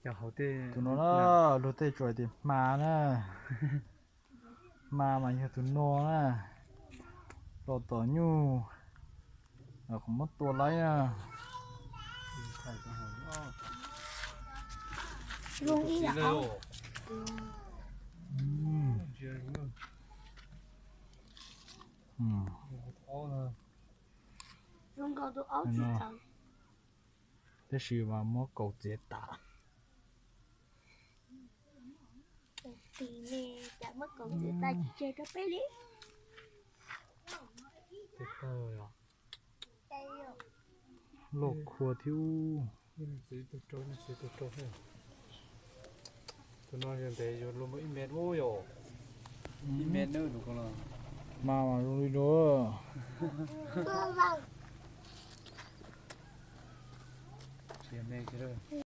Tus no na, luag tej tsuas hais tias hma na. Hma mas yog tus no na. Los tom nyuj, qhov muab tua laib na. Tab sis mas muab kaus txiav tas. Loj khuav thiab. Tus no yog ntev yuav luag muaj ib mev ub yom. Ib mev na tus ko los. Mas mas zoo li dua.